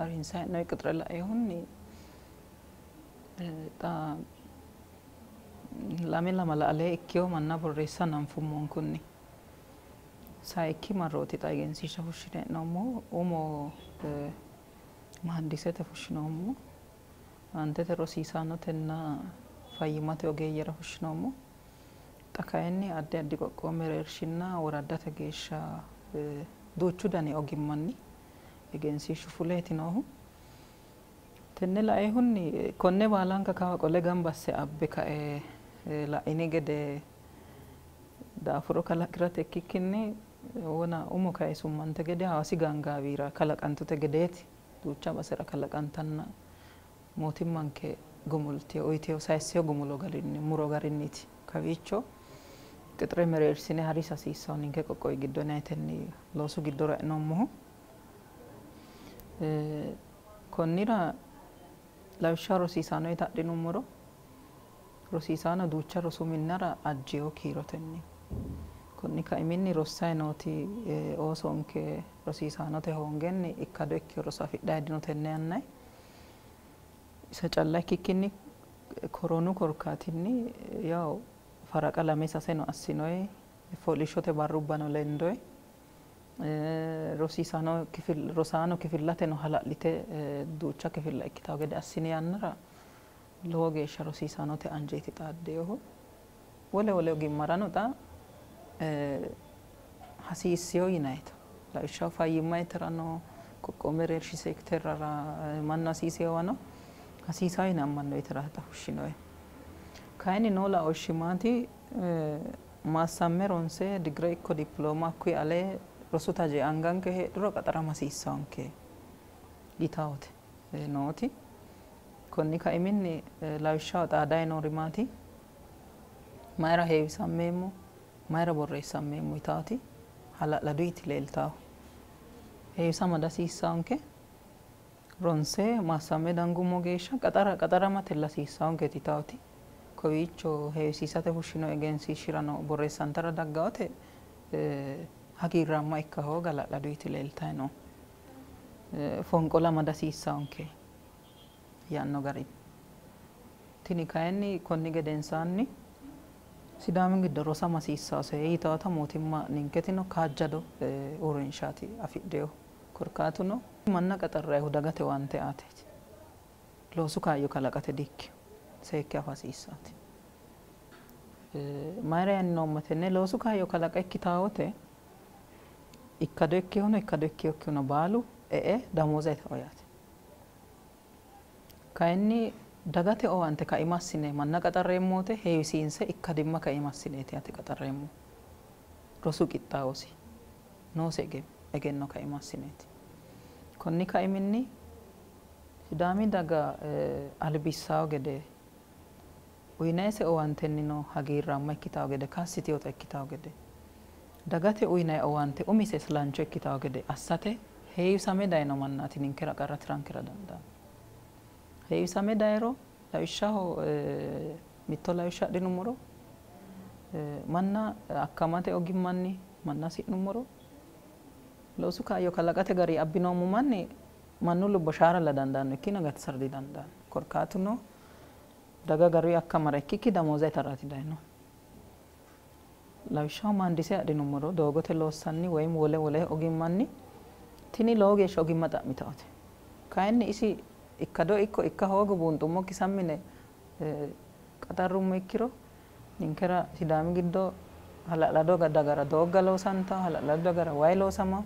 Harinsanni hee'noonni qixire lainohunni xa lame lamala alee ikkeyo manna borreessa hananfummonkunni sayikki marrooti xa egensiishsha fushshine hee'noommohu. Umo mahandisete fushshinoommo, aantete rosiisaanotenna fayyimmate ogeeyyera fushshinoommo. Xa kayinni addi addi qoqqowu mereershinna woraddate geeshsha duuchu dani ogimmanni egensiishshu fuleeti noohu. Tenne lainohunni konne baalanka kawa qole gamba asse abbe kae la'ini gede daafuro kalaqirate ikkikkinni wona umo kayisummante gede Hawaasi gaangaawira kalaqantute gedeeti duucha basera kalaqantanna mootimmanke gumulteyo uyiteyo sayisseyo gumulo garinni muro garinniiti kawiicho qixire mereersine harisa hasiissanno ninke qoqqowi giddo yinayiitenni loosu giddora e'noommohu. Konnira lawishshaho rosiisaano yite adhinummoro rosiisaano duucha rosu minnara ajjeyo kiirotenni. Konni kaiminni rossayi nooti oosonke rosiisaanote hoongenni ikkado ikkeyo roso afidhayi dino tenne yannayi. Isa calla ikkikkinni koronu korkaatinni yawu faraqa lame saseno assinoyi, fooliishshote barrubbano lendoyi, rosiisaano rosaano kifillateno hala'lite duucha kifilla ikkitawo gede assini yannara lowo geeshsha rosiisaanote anjeeti xaaddeyohu. Wole wole ogimmarano xa hasiisseyo yinayita lawishshaho fayyimmayiterano qoqqowu mereershi sekiterrara mannu hasiisewano hasiisawo yine ammannoyitera xa fushshinoyi. Kayinni noo laooshshi maati maassamme ronse digire ikko dippilooma hakkuyi alee rosu taje anganke heedhuro qaxarama hasiissawonke yitawote nooti. Konni kaiminni lawishshaho xaadayi noori maati mayira heewisammeemmo mayira borreessammeemmo yitaati hala'laduyiti leeltawo. Heewisama dihasiissawonke ronse maassamme dangummo geeshsha qaxaramatella hasiissawonke yitaati kowiicho heewisiisate fushshino egensiishshirano borreessantara daggawote hagiirraamma ikka hooga hala'laduyiti leeltayi no. Fonqolama dihasiissawonke yaanno garinni. Tini kayinni konni gedensaanni Sidaami giddo rosama hasiissawose yitawota mootimma ninketino kaajjado uurrinshaati afidheyo. Korkaatuno manna qaxarrayihu dagate owaante aateeti. Loosu kaayyo kalaqate dikkino. Seekke afa hasiissaati. Mayira yaanni noommo tenne loosu kaayyo kalaqa ikkitawote ikkado ikkehuno ikkado ikkeyokkihuno baalu e'e damooza itawo yaate. Kayinni dagate owaante kaima assine manna qaxarreemmo wote heewisiinse ikkadimma kaima assineeti yaate qaxarreemmo. Rosu qixxaawosi noose egenno kaima assineeti. Konni kaiminni Sidaami daga albissawo gede uyinayise owaantennino hagiirraamma ikkitawo gede kassiteyota ikkitawo gede dagate uyinayi owaante umise islancho ikkitawo gede assate heewisame dayino mannaati ninkera qarra tirankera dandaanno. Heewisame dayiro lawishshaho mitto lawishsha adhinummoro manna akkamate ogimmanni manna hasi'nummoro loosu kaayyo kalaqate gari abbinoommo manni mannu lubbo shaaralla dandaanno ikkina gatisara didandaanno. Korkaatuno daga garuyi akkamara ikkikki damooza itaraati dayinohu. Lawishshaho maandise adhinummoro doogote loossanni woyim wole wole ogimmanni tini lowo geeshsha ogimma xa'mitawote. Kayinni isi ikkado ikko ikka hoogo buunxummokki sammine qaxarrummo ikkiro ninkera Sidaami giddo hala'lado dagara doogga loosantawo, hala'lado dagara wayi loosamawo,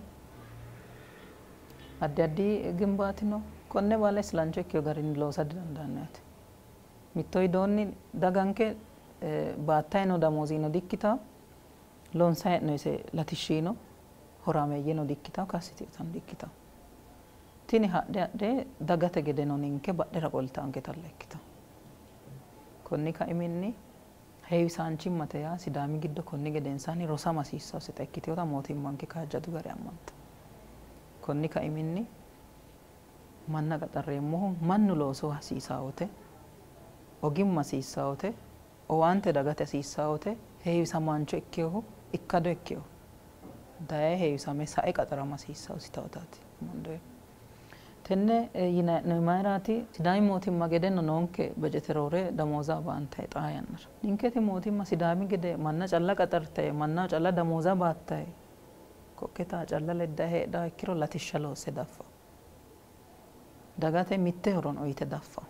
addi addi gimbaati no. Konne baala islancho ikkeyo garinni loosa didandaanno yaate. Mitto widoonni daganke baattayi noo damoozino dikkitawo, loonsayi hee'noyise latishshino horaameeyyeno dikkitawo, kassiteyotano dikkitawo. Tini hadhe hadhe dagate gedeno ninke badhera qoltaanketalla ikkitawo. Konni kaiminni heewisaanchimmate yaa Sidaami giddo konni gedensaanni rosama hasiissawoseta ikkiteyota mootimmanke kaajjadu gari ammanta. Konni kaiminni manna qaxarreemmohu mannu looso hasiisawote, ogimma hasiissawote, owaante dagate hasiissawote heewisamaancho ikkeyohu ikkado ikkeyohu daye heewisame sae qaxarama hasiissawositawotaati amandoyihu. Tenne yinanni mayiraati Sidaami mootimma gedeno noonke bejete roore damooza baantayi xaa yannara. Ninketi mootimma Sidaami gede manna calla qaxartayi manna calla damooza baattayi kokketa calla leddayi heedhaa ikkiro latishsha loosse daffawo. Dagate mitte horon uyite daffawo.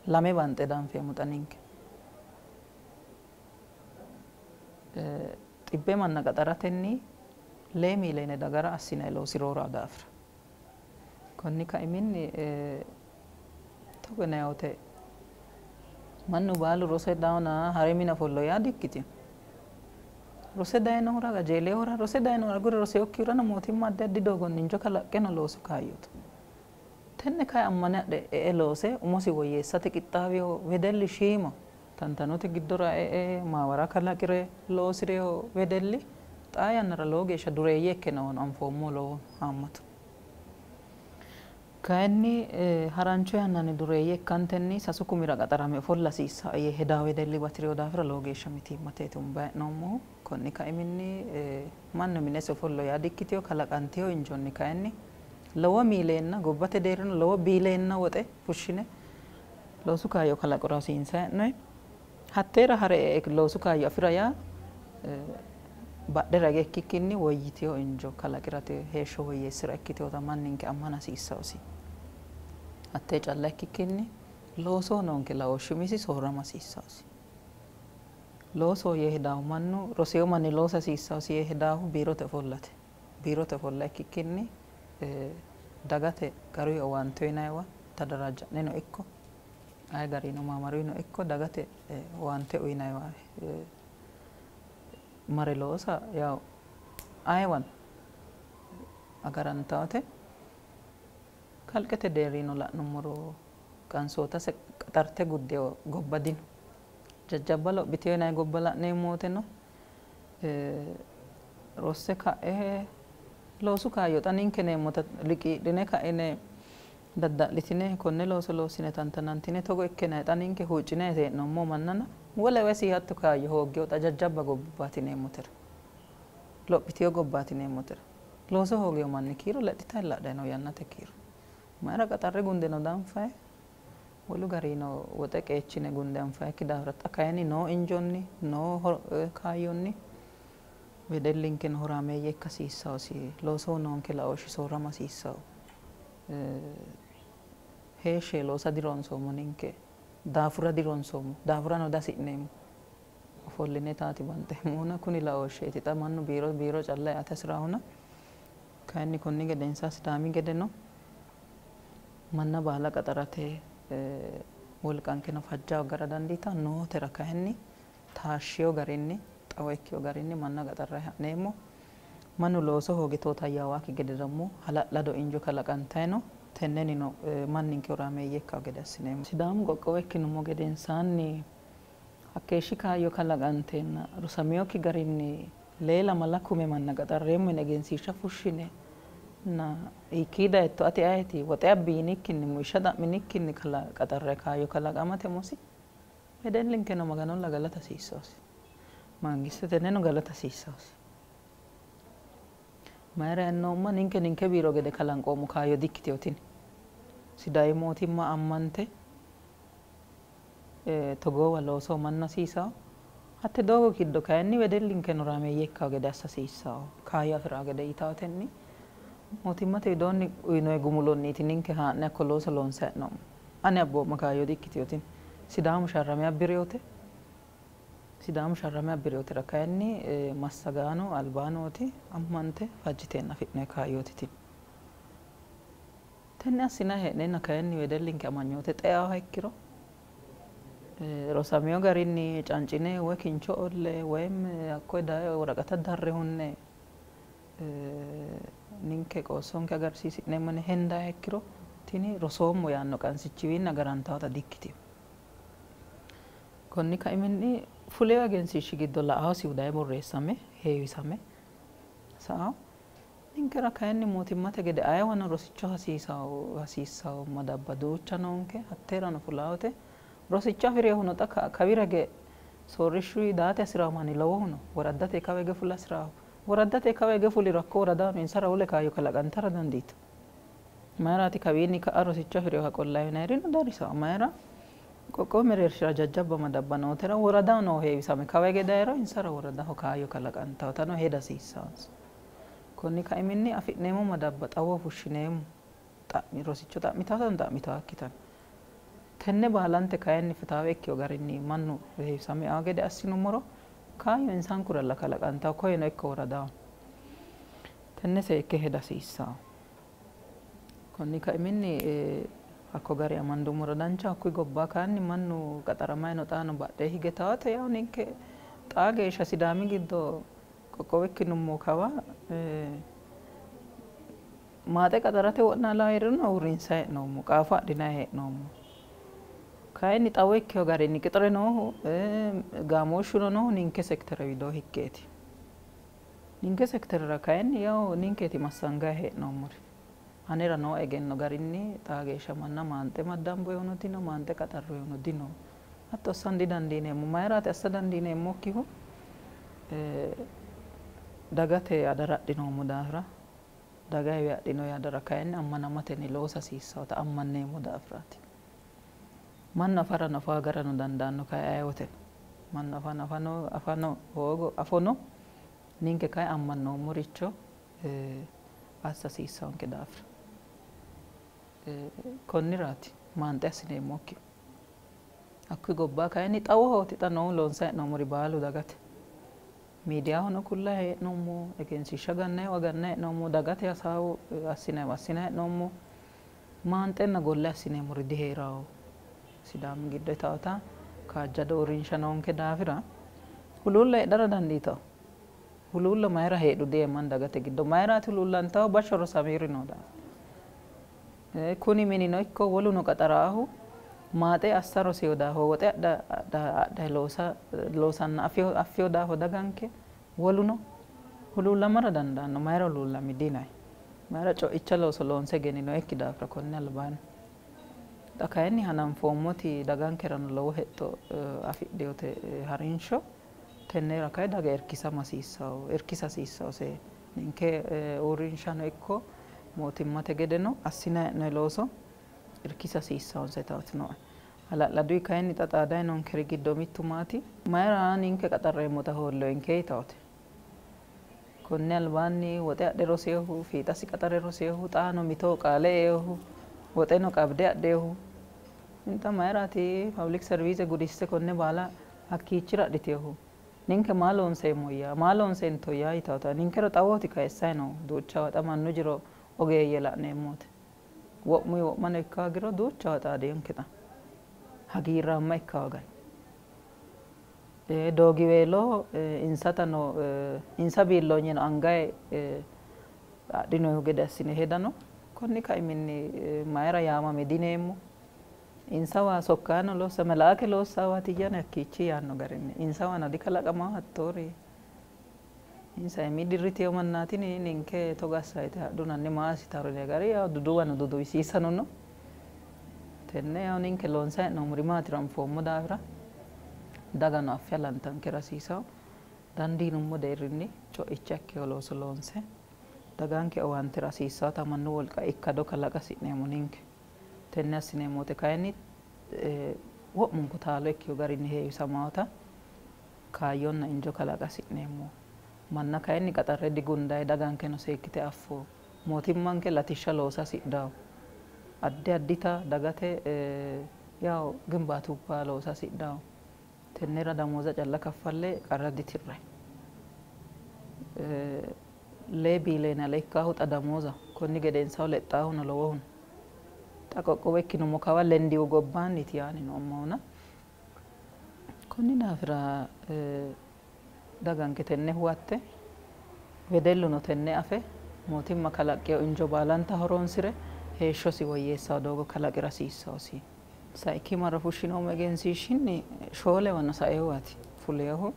Lame banxe danfeemmo xa ninke. Xibbe manna qaxaratenni 2 miiliyoone dagara assinayi loosi rooraa daafira. Konni kaiminni togo yinayi wote mannu baalu rose dayona hare mine ofollo yaa dikkitino. Rose dayinohura qajeeleehura rose dayinohura agure roseokkihurano mootimma addi addi doogonni injo kalaqqeno loosu kaayyoto. Tenne kayi ammane adhe e'e loose umosi woyyeessate qixxaawiyo wedelli shiima tantanote giddora e'e maawara kalaqire loosireyo wedelli xaa yannara lowo geeshsha dureeyye ikke noono anfoommo lowo haammatu. Kayinni harancho yannanni dureeyye ikkantenni 3 kumira qaxarame ofolla hasiissaa yee hedaa wedelli batireyo daafira lowo geeshsha mitiimmateeti umbayi hee'noommohu. Konni kaiminni mannu minesi ofollo yaa dikkiteyo kalaqanteyo injonni kayinni lowo miileenna gobbate deerrino lowo biileenna woxe fushshine loosu kaayyo kalaqora hosiinsayi hee'noyi. Hatteera hare e'e loosu kaayyo afira yaa badhera hige ikkikkinni woyyiteyo injo kalaqirate heeshsho woyyeessira ikkiteyota manninke ammana hasiissawosi. Hattee calla ikkikkinni loosoho noonke laooshshi umisi soorrama hasiissawosi. Loosoho yee hedaahu mannu roseyo manni loosa hasiissawosi yee hedaahu biirote ofollate. Biirote ofolla ikkikkinni dagate garuyi owaante uyinayiwa tadarajja'neno ikko aye garino maamaruyino ikko dagate owaante uyinayiwa mare loosa yaw ayeewano agarantawate. Kalqete deerrino la'nummoro qansootase qaxarte guddeyo gobba dino. Jajjabba lophiteyo yinayi gobba la'neemmo woteno rosse ka'e loosu kaayyo xa ninke neemmota liqiidhine ka'ine dadda'litine konne looso loossine tantanantine togo ikkinayi xa ninke huuccinayi hee'noommo mannana wolewa isi hatto kaayyo hooggeyo xa jajjabba gobbaati neemmotera lophiteyo gobbaati neemmotera looso hoogeyo manni kiiro lexxitayi ladhayi no yannate kiiro. Mayira qaxarre gundeno danfayi wolu garino woxe qeechine gunde anfayikki daafira xa kayinni noo injonni noo kaayyonni wedellinkeno horaameeyye ikka hasiissawosi loosoho noonke laooshshi soorrama hasiissawo. Heeshshe loosa dironsoommo ninke daafura dironsoommo daafurano dasi'neemmo ofolline taati banxeemmohuna kuni laooshsheeti xa mannu biiro biiro calla eate hasiraahuna kayinni konni gedensaa Sidaami gedeno manna baala qaxarate wolqankeno fajja hoggara dandiita nootera kayinni taashshiyo garinni xawo ikkiyo garinni manna qaxarrayi ha'neemmo. Mannu looso hooge tootayyawaakki gede ደግሞ hala'lado injo kalaqantayi no. Tennenino manninke horaameeyye ikkawo gede assineemmo. Sidaamu qoqqowo ikkinummo gedensaanni hakkeeshshi kaayyo kalaqanteenna rosameyokki garinni 2 kume manna qaxarreemmo yine egensiishsha fushshine na hiikkii dayitto ati ayeeti woxe abbi yinikkinni muishsha xa'minikkinni qaxarre kaayyo kalaqamate umosi wedellinkeno Maganolla galata hasiissawosi. Mangiste tenneno galata hasiissawosi. Mayira yannoomma ninke ninke biiro gede kalanqoommo kaayyo dikkiteyo tini. Sidaami mootimma ammante togoowa loosoho mannu hasiisawo. Hatte doogo giddo kayinni wedellinkeno horaameeyye ikkawo gede assa hasiissawo. Kaayyo afirawo gede yitawotenni mootimmate widoonni uyinoyi gumulonniiti ninke haa'ne hakko looso loonsayi hee'noommo. Ane abboomma kaayyo dikkiteyo tini. Sidaamu sharrame abbireyote. Sidaamu sharrame abbireyotera kayinni massagaano albaanooti ammante fajjiteenna afi'noyi kaayyooti tini. Tenne assinayi hee'neenna kayinni wedellinke amanyoote xeaha ikkiro rosameyo garinni cancine woy kincho olle woyim hakkoye daye woraqata darre hunne ninke qoossonke agarsiisi'neemmo yine hendayiha ikkiro tini rosoommo yaanno qansichiwiinni agarantawota dikkitino. Konni kaiminni fuleyo egensiishshi giddo la'aosihu daye borreessame heewisame sa'awo. Ninkera kayinni mootimmate gede ayeewano rosicho hasiisawo madabba duucha noonke hatteerano fulawote rosicho afireehuno xa kawira hige soorrishshu daate hasirawo manni lowohuno woraddate kawa hige fula hasirawo. Woraddate kawa hige fuliro hakko woradaano insara wole kaayyo kalaqantara dandiita. Mayiraati kawiinni ka'a rosicho afi'reeha qollayi yinayirino darisawo. Mayira qoqqowu mereershira jajjabba madabba nootera woradaho noo heewisame kawa hige dayiro insara woradaho kaayyo kalaqantawotano heda hasiissansa. Konni kaiminni afi'neemmo madabba xawo fushshineemmo rosicho xa'mitawotano xa'mitawakkitano. Tenne baalante kayinni fitaawe ikkiyo garinni mannu heewisame aa gede assinummoro kaayyo insankuralla kalaqantawo koyeno ikko woradaho. Tenne seekke heda hasiissawo. Konni kaiminni hakko gari amandummoro dancha. Hakkuyi gobba kayinni mannu qaxaramayi no xaano badhee hige tawate yawo ninke xaa geeshsha Sidaami giddo qoqqowo ikkinummo kawa maaxe qaxarate wo'naalaa hee'rino uurrinsayi hee'noommo qaafo adhinayi hee'noommo. Kayinni xawo ikkiyo garinni qixire noohu gaamooshshuno noohu ninke sektere widoo higgeeti. Ninke sekterera kayinni yawo ninkeeti massangayi hee'noommori. Anera noo egenno garinni xaa geeshsha manna maanxe maddamboyihuno dino, maanxe qaxarroyihuno dino. Hatto assa didandiineemmo. Mayiraati assa dandiineemmokkihu? Dagate adara adhinoommo daafira dagayiwi adhinoyi adara kayinni ammanamatenni loosa hasiissawota ammanneemmo daafiraati. Mannu afarano afa agarano dandaanno kayi ayeewoteno. Mannu afano afano afano hoogo afono ninke kayi ammannoommoricho assa hasiissawonke daafira. Konniraati maanxe assineemmokkihu. Hakkuyi gobba kayinni xawohooti xa noohu loonsayi hee'noommori baalu dagate. Miidiyahono kullayi hee'noommo, egensiishsha gannayiwa gannayi hee'noommo, dagate hasaawo assinayiwa assinayi hee'noommo. Maanxenna golle assineemmori diheerawo. Sidaami giddo itaawota kaajjado uurrinsha noonke daafira huluulla heedhara dandiitawo. Huluulla mayira heedhu diyeemman dagate giddo. Mayiraati huluullantawo bashsho rosameeri noo daafira. Kuni minino ikko woluno qaxaraahu maaxe assa rosiyo daafo woxe adha loosanna affiyo daafo daganke woluno huluullamara dandaanno. Mayira huluullami dinayi. Mayira co'icha looso loonse egeninoyikki daafira konne albaanni. Xa kayinni hananfoommoti dagankerano lowo hexxo afidhinote harinsho tennera kayi daga irkisama hasiissawo, irkisa hasiissawose. Ninke uurrinshano ikko mootimmate gedeno assinayi hee'noyi looso irkisa hasiissawonsa yitaati nooe. Hala'laduyi kayinni xa xaadayi noonkeri giddo mittu maati? Mayira ninke qaxarreemmota hoolloyinke yitawote. Konne albaanni woxe adhe roseehu, fiixasi qaxare roseehu, xaano mito qaale eehu, woxeno qabde adheehu. Inta mayiraati public service gudisse konne baala hakkiichira adhiteehu? Ninke maa loonseemmoyya, maa loonseentoyya yitawota. Ninkera xawooti kayissayi noohu duuchawa xa mannu jiro ogeeyye la'neemmote. Wo'muyi wo'mano ikka hoogiro duuchawa xaadiyonke xa hagiirraamma ikka hoogano. Doogiweelo insatano insa biilloonyeno angayi adhinoyihu gede assine hedano. Konni kaiminni mayira yaamame dineemmo. Insawa sokkaano loossa melaake loossawaati iyane hakkiichi yaanno garinni insawano dikalaqamawo hattoori. Insa imi dirriteyo mannaatini ninke togo assayite hadhunanni maa assitaro yinayi gari yawo duduwano duduwisiisano no. Tenne yawo ninke loonsayi hee'noommori maatiro anfoommo daafira dagano affe halantankera hasiisawo. Dandiinummo deerrinni co'icha ikkeyo looso loonse daganke owaantera hasiissawota mannu wolqa ikkado kalaqa hasi'neemmo ninke. Tenne assineemmo wote kayinni wo'munku taalo ikkiyo garinni heewisamawota kaayyonna injo kalaqa hasi'neemmo. Manna kayinni qaxarre digundayi dagankeno seekkite affo. Mootimmanke latishsha loosa hasidhawo. Addi addita dagate yawo gimbaatubba loosa hasidhawo. Tennera damooza calla kaffalle qarra ditirrayi. 2 biiliyoone ale ikkaahu xa damooza konni gedensaho lexxaahuno lowohuno. Xa qoqqowo ikkinummo kawa lendihu gobbaanniiti yaani noommohuna. Konni daafira daganke tenne huwatte wedelluno tenne afe mootimma kalaqqeyo injo baalanta horoonsire heeshshosi woyyeessawo doogo kalaqira hasiissawosi. Sayikki marro fushshinoommo egensiishshinni 4 saewaati fuleehu.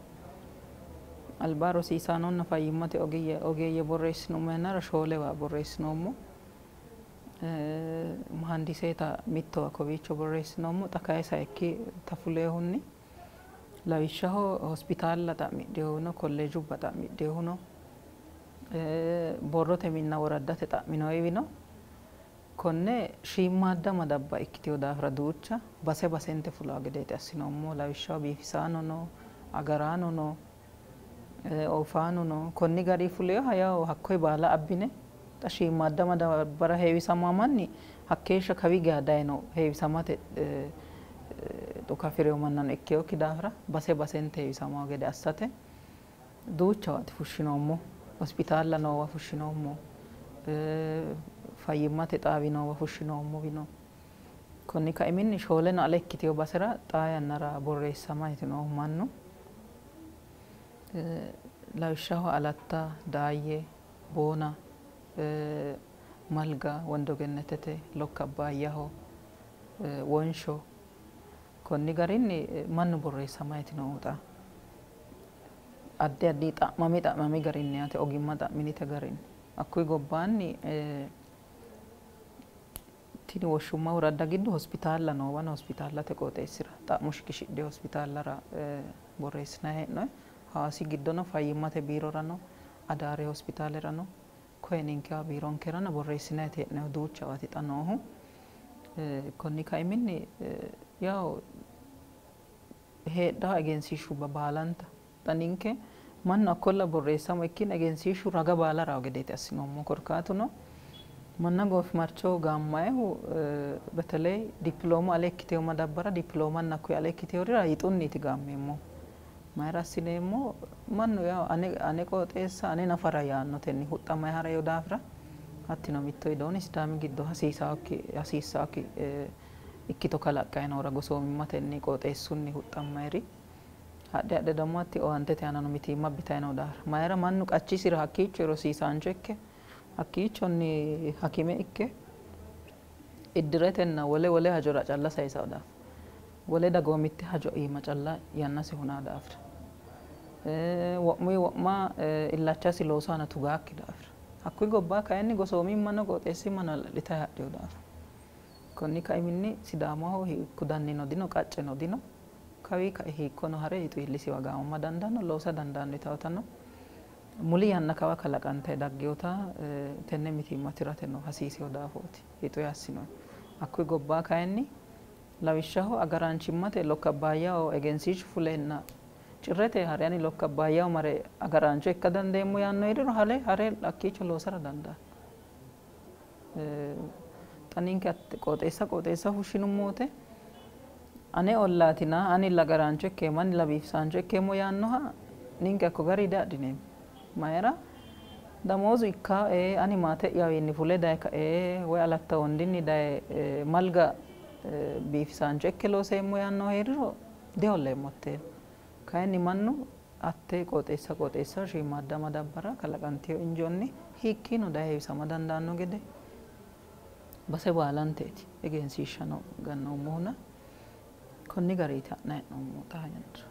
Alba rosiisaanonna fayyimmate ogeeyye borreessinummo yannara 4 borreessinoommo. Mahandiseeta mittowa kowiicho borreessinoommo. Xa kayi sayikki ta fuleehunni lawishshaho hospitaalla xa'midheehuno, kolleejubba xa'midheehuno, borrote minna woraddate xa'minoyiwino. Konne shiimmaadda madabba ikkiteyo daafira duucha base basente fulawo gedeeti assinoommo. Lawishshaho biifisaano no, agaraano no, oofaano no. Konni gari fuleyoha yawo hakkoye baala abbine xa shiimmaadda madabbara heewisama manni hakkeeshsha kawi geya dayino heewisamate dhuka afi'reyo mannano ikkeyokki daafira base basente heewisamawo gede assate duuchawaati fushshinoommo. Hospitaalla noowa fushshinoommo, fayyimmate xaawi noowa fushshinoommo bino. Konni kaiminni shooleno ale ikkiteyo basera xaa yannara borreessamayti noohu mannu. Lawishshaho Alatta, Daayye, Boona, Malga, Wondo Gennetete, Lokka Abbaayyaho, Wonsho. Konni garinni mannu borreessamayti noohu xa. Addi addi xa'mami xa'mami garinni yaate, ogimma xa'minite garinni. Hakkuyi gobbaanni tini woshshumma woradda giddo hospitaalla noowano hospitaallate qooxeessira xa'mo shiqishidhe hospitaallara borreessinayi hee'noyi. Hawaasi giddono fayyimmate biirorano, Adaare hospitaalerano, koye ninkewa biironkerano borreessinayiiti hee'noyihu duuchawaati xa noohu. Konni kaiminni yawo heedhawo egensiishshubba baalanta xa ninke mannu hakkolla borreessamo ikkina egensiishshu raga baala rawo gedeeti assinoommo. Korkaatuno manna goofimarcho gaammayihu beteley dippiloomu ale ikkiteyo madabbara dippiloomanna hakkuyi ale ikkiteyorira hixunniiti gaammeemmohu. Mayira assineemmo? Mannu yawo ane qooxeessa ane nafara yaannotenni huxxamayi harayo daafira hattino mitto widoonni Sidaami giddo hasiissaakki ikkito kalaqqayi noora gosoomimmatenni qooxeessunni huxxammayiri hadhe hadhe ደግሞ hatti owaantete aanano mitiimma abbitayi noo daafira mayira mannu qachisira hakkiicho rosiisaancho ikke hakkiichonni hakime ikke iddiretenna wole wole hajora calla sayisawo daafira wole dagoomitte hajo iima calla yannasi hunaa daafira wo'muyi wo'ma illachasi loosu aana tugaakki daafira hakkuyi gobba kayinni gosoomimmano qooxeessimmano hala'litayi hadheyo daafira konni kaiminni Sidaamaho hiikku dannino dino, qacceno dino, kawi kae hiikkono hare hixu iillisiwa gaamama dandaanno, loosa dandaanno yitawotano muli yanna kawa kalaqantayi daggeyota tenne mitiimma tirateno hasiiseyo daafooti hixu assinoyi. Hakkuyi gobba kayinni lawishshaho agaraanchimmate Lokka Abbaayyaho egensiishshu fuleenna Cirrete hare ani Lokka Abbaayyaho mare agaraancho ikka dandeemmo yaanno heeriro hale hare hakkiicho loosara dandaanno. Xa ninke qooxeessa qooxeessa fushshinummo wote ane ollaatina anilla agaraancho ikkeemmo anilla biifisaancho ikkeemmo yaannoha ninke hakko gari diadhineemmo. Mayira damoozu ikka ani maate'yawiinni fule daye kae woy Alatta Wondinni daye Malga biifisaancho ikke looseemmo yaannoha heeriro diholleemmo hatteeno. Kayinni mannu hatte qooxeessa qooxeessa shiimmaadda madabbara kalaqantino injoonni hiikkiino daye heewisama dandaanno gede base baalanteeti egensiishshano gannoommohuna konni gariiti ha'nayi hee'noommohu xaa yannara.